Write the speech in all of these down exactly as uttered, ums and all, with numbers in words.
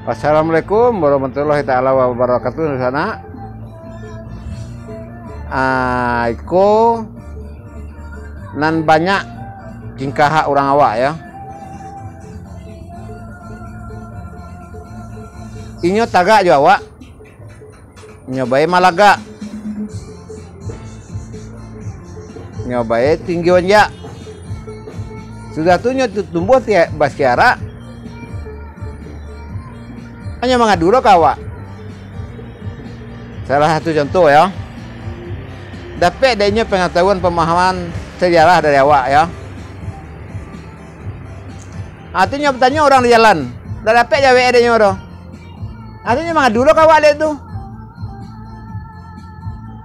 Assalamualaikum warahmatullahi taala wabarakatuh, sanak. Ah, iko nan banyak tingkah urang awak, yo. Inyo tagak jo awak, nyo bae malagak. Nyo bae tinggi onjak. Sudah tu nyo tu tumbuah ti-, basiarak. Hanyo mangadu lo ka awak. Salah satu contoh, yo. Dapek dek inyo pangatahuan pamahaman sajarah dari awak, yo. Artinyo batanyo urang di jalan, ndak dapek jawek dek inyo doh. Artinyo mangadu lo ka awak dek tu.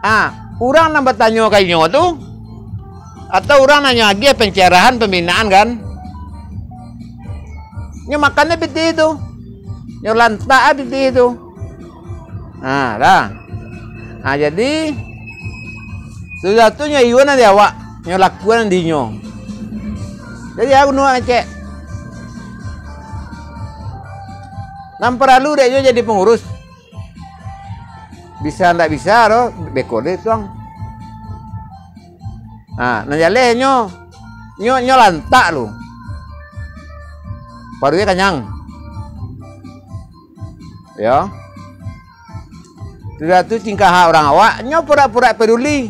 Ah, urang nan batanyo ka inyo tu, atau urang nan nyo agiah pencerahan, pembinaan kan? Nyo makannyo pitih tu. Nyo lantak pitih tu. Ha, dah. Ha, jadi, sudah tu nyo iyo nan di awak, nyo lakuan nan di inyo. Jadi, aku nuak ngecek. Nan paralu dek inyo jadi pangurus. Bisa ndak bisa doh, beko deh tuang. Ha, nan jaleh nyo, nyo, nyo lantak lu. Paruik kanyang. Yo. Sudah tu tingkah urang awak, nyo pura-pura peduli,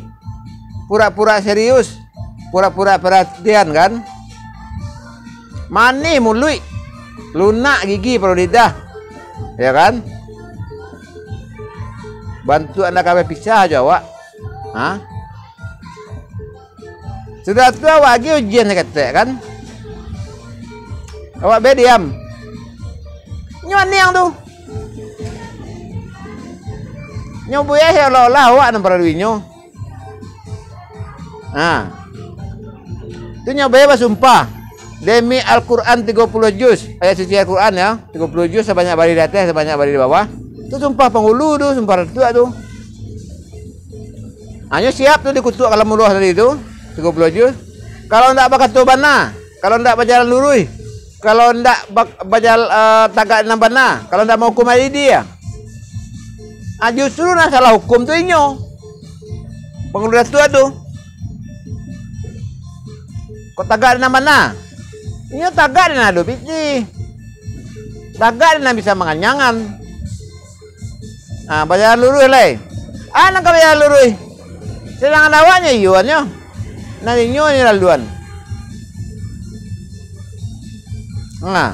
pura-pura serius, pura-pura perhatian kan. Manih muluik, lunak gigi pado lidah. Yo kan? Bantuak ndak ka bapisah jo awak. Ha? Sudah tu awak agiah ujian saketek kan. Awak be diam. Nyo aniang tu. Nyo buek seolah-olah awak nan paralu inyo. Ha. Tu nyo bae basumpah. Demi Al-Quran tigo puluah juz. Ayat suci Al-Quran yo. Tigo puluah juz sabanyak bari di ateh, sabanyak bari di bawah. Tu sumpah pangulu tu, sumpah datuak tu. Hanyo siap tu dikutuak kalamullah tadi tu, tigo puluah juz. Kalau ndak bakato bana, kalau ndak bajalan luruih, kalau ndak ba-, bajal-, eh, tagak nan bana, kalau ndak mahukum adil, ah, justru nan salah hukum tu inyo. Pangulu datuak tu. Kok tagak nan bana? Inyo tagak nan ado pitih. Tagak nan bisa manganyangan. Ah, bajalan luruih lai. Ah, nan ka bajalan luruih. Sadangan awaknyo iyo nyo. Nan inyo nyo laluan. Nah,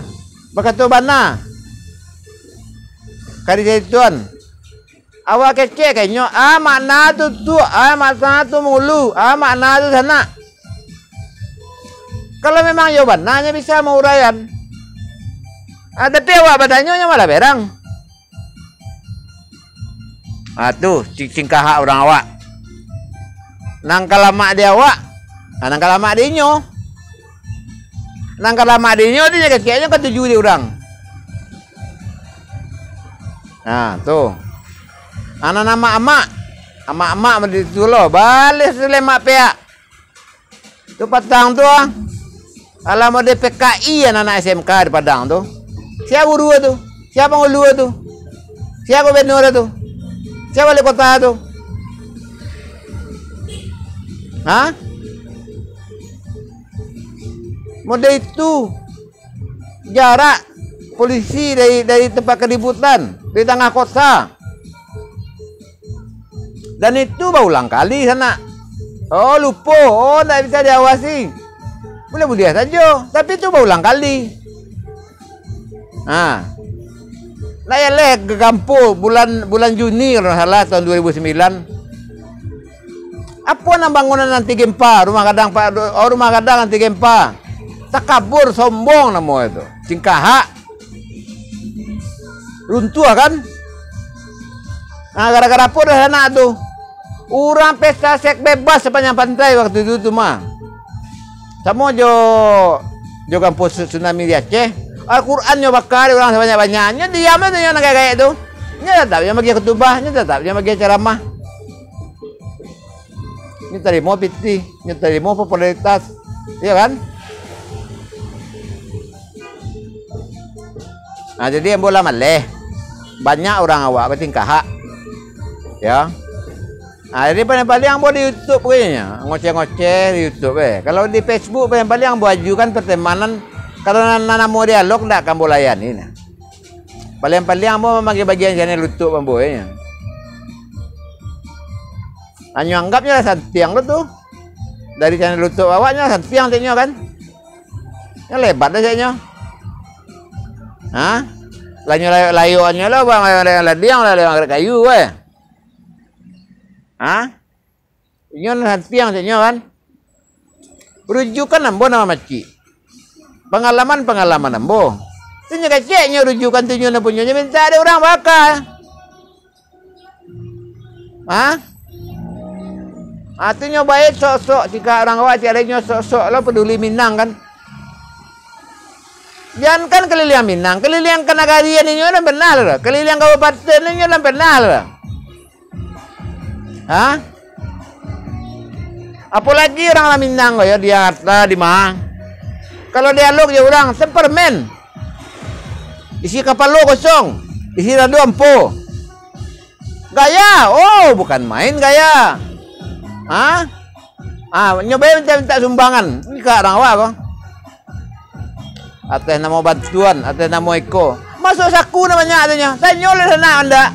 bakato bana. Kari jatuan. Awak kecek ka inyo, ah, makna tu tuak, ah, makna tu mulu, ah, makna tu sanak. Kalau memang iyo bana, nyo bisa mauraian. Ah, tapi awak batanyo, nyo malah berang. Ah, tu, ci-, cingkahak urang awak. Nan ka lamak di awak, ah, nan ka lamak di inyo. Nan ka lamak di inyo tu, nyo keceknyo katuju di urang. Nah, tu. Anak amak-amak. Amak-amak mode tu lo. Baleh sulemak peak. Tu patang tu, ah. Alah mode P K I anak-anak S M K di Padang tu. Sia guru tu? Sia pangulu tu? Sia gubernur tu? Sia wali kota tu? Ha? Mode itu. Jarak polisi dari, dari tempat keributan di tangah kota. Dan itu baulang kali sanak. Oh, lupo. Oh, ndak bisa diawasi. Buliah-buliah sajo. Tapi itu baulang kali. Ha. Ndak eleh ka kampuang bulan, bulan Juni kalau ndak salah tahun dua ribu sembilan. Apo nan bangunan anti gempa, rumah gadang pa-, oh, rumah gadang anti gempa. Takabur, sombong namo itu. Cingkahak. Runtuah kan? Nah, gara-gara apo dah anak tu? Urang pesta seks bebas sapanjang pantai waktu itu tu mah. Samo jo, jo kampuang su-, tsunami di Aceh. Al-Quran nyo baka dek urang sabanyak-banyak. Nyo diam aja nyo nan gaek-gaek tu. Nyo tatap nyo bagi khutubah, nyo tatap nyo bagi ceramah. Nyo tarimo pitih, nyo tarimo popularitas. Iyo kan? Nah, jadi ambo lah maleh. Banyak urang awak ko tingkahak. Yo. Nah, jadi paling-paling ambo di YouTube ko nyo, ngoceh-ngoceh di YouTube, eh. Kalau di Facebook paling-paling ambo ajukan pertemanan, kalau nan, nan namo dialog ndak ka ambo layani, nah. Paling-paling ambo mambagi-bagian channel YouTube ambo, eh. Hanyo anggapnyo lah santiang lo tu. Dari channel YouTube awaknyo santiang ceknyo kan. Nyo lebat dah ceknyo. Ha? Lah nyo layok-layoknyo lah, bang, layok-layok ladiang lah, layok anggrek kayu, weh. Ha? Inyo nan santiang ceknyo kan. Rujukan ambo nan mamacik. Pangalaman-pangalaman ambo. Tu nyo keceknyo rujukan tu nyo nan punyo, nyo mintak dek urang baka. Ha? Ha, tu nyo bae sok-sok, cik urang awak, cik lain nyo sok-sok lah paduli Minang kan. Jankan kaliliang Minang, kaliliang ka nagari inyo lah panah lah. Kaliliang kabupaten inyo lah panah lah. Ha? Apolai urang lah Minang ko yo, di Jakarta, di ma. Kalau dialog jo urang, tempermen. Isi kapalo kosong, isi dado ampo. Gaya, oh, bukan main gaya. Ha? Ah, nyo bae mintak-mintak sumbangan. Iko urang awak ko. Ateh namo bantuan, ateh namo iko. Masuak saku nan banyak tu nyo. Tanyo lah sanak ndak.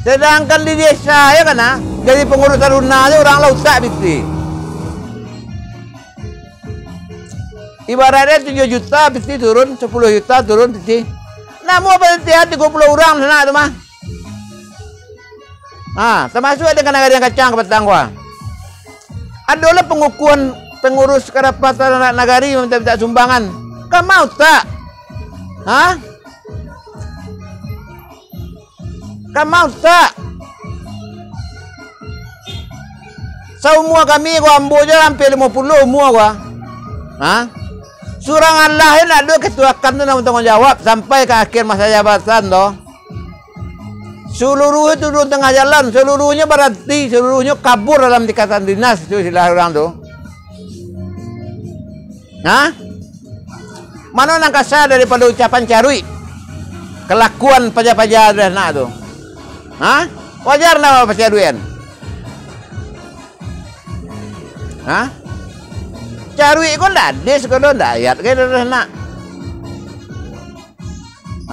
Sedangkan di desa yo kan, ah, jadi pangurus taruna tu urang lah utak pitih. Ibaratnyo tujuah juta pitih turun, sapuluah juta turun pitih. Namo panitian tigo puluah urang sanak tu mah. Ha, tamasuak dengan nagari nan kacang kapatang ko. Adolah pangukuhan pangurus karapatan nagari mamintak-mintak sumbangan. Ka ma utak? Ha? Ka ma utak? Saumua kami ko, ambo jo ampia limo puluah umua ko. Ha? Surang alah ndak ado ketua kan tu nan batangguang jawab sampai ka akhir masa jabatan tu. Saluruh turun tangah jalan, saluruhnyo baranti, saluruhnyo kabur dalam tingkatan dinas tu, istilah urang tu. Nah, mano nan kasa daripado ucapan caruik? Kalakuan paja-paja tu, nah tu. Ha? Wajar ndak pacaruikan? Ha? Caruik ko ndak hadis ko doh, ndak ayat ko doh, nak.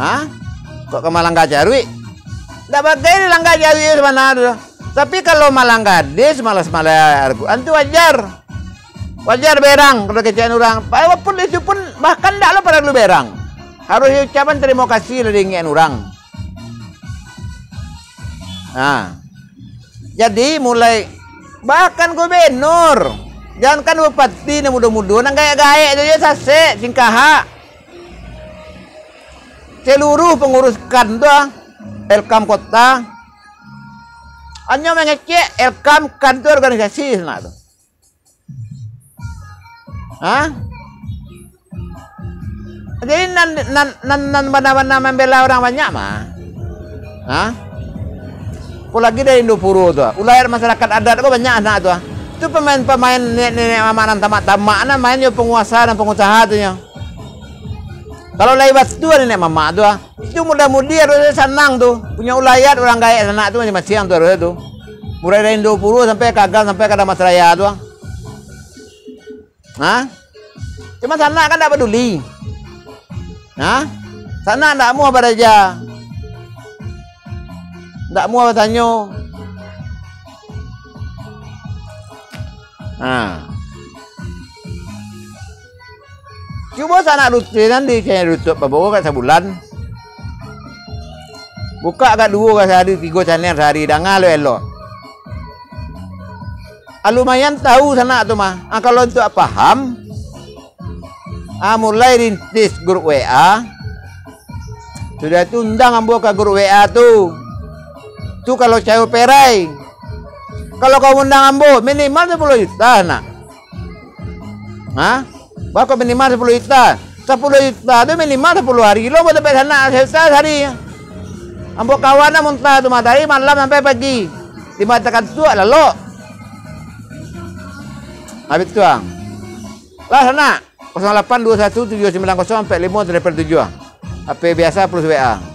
Ha? Kok ka malangga caruik? Ndak bagai dilangga caruik sabana tu. Tapi kalau malangga hadis, malas-malas Al-Quran tu wajar. Wajar berang kalau kecek urang. Walaupun itu pun bahkan ndak lo paralu berang. Harus ucapan tarimo kasih lah diingekan urang. Nah. Jadi mulai bahkan gubernur, jankan bupati nan mudo-mudo, nan gaek-gaek tu je sasek, singkahak. Seluruh pangurus kan tu, ah, Elkam kota, hanyo mangecek Elkam kan tu organisasi sanak tu. Ha? Jadi nan, nan, nan, nan bana-bana mambela urang banyak mah. Ha? Apolagi dari Indopuro tu. Ulayat masyarakat adat ko banyak sanak tu. Tu pamain-pamain nenek-nenek mamak nan tamak-tamak nan main jo panguasa dan pangusaha tu nyo. Kalau lai batua nenek mamak tu, ah, itu muda-mudi harusnyo sanang tu. Punyo ulayat urang gaek sanak tu masing-masing tu harusnyo tu. Mulai dari Indopuro sampai ka Agam, sampai ka Dharmasraya tu, ah. Ha? Cuma sanak kan ndak paduli. Ha? Sanak ndak amuah baraja. Ndak amuah batanyo. Ha. Cubo sanak rutin nan di channel YouTube Prabowo agak sabulan. Bukak agak duo ka sahari, tigo channel sahari, danga lo elok. Ah, lumayan tahu sanak tu mah. Ah, kalau untuak paham, ah, mulai rintis grup W A. Sudah tu undang ambo ka grup W A tu. Tu kalau cayo perai. Kalau kau undang ambo, minimal sapuluah juta, nak. Ha? Bako minimal sapuluah juta. Sapuluah juta tu minimal sapuluah hari lo buat dapek sanak sajuta sahari. Ambo kawan lah muntah tu, matahari malam sampai pagi. Di mata kantuak lalok. Habis tu, ang. Lah sanak. Kosong lapan dua satu tujuh sembilan kosong ampek limo delapan tujuh. H P biasa plus W A.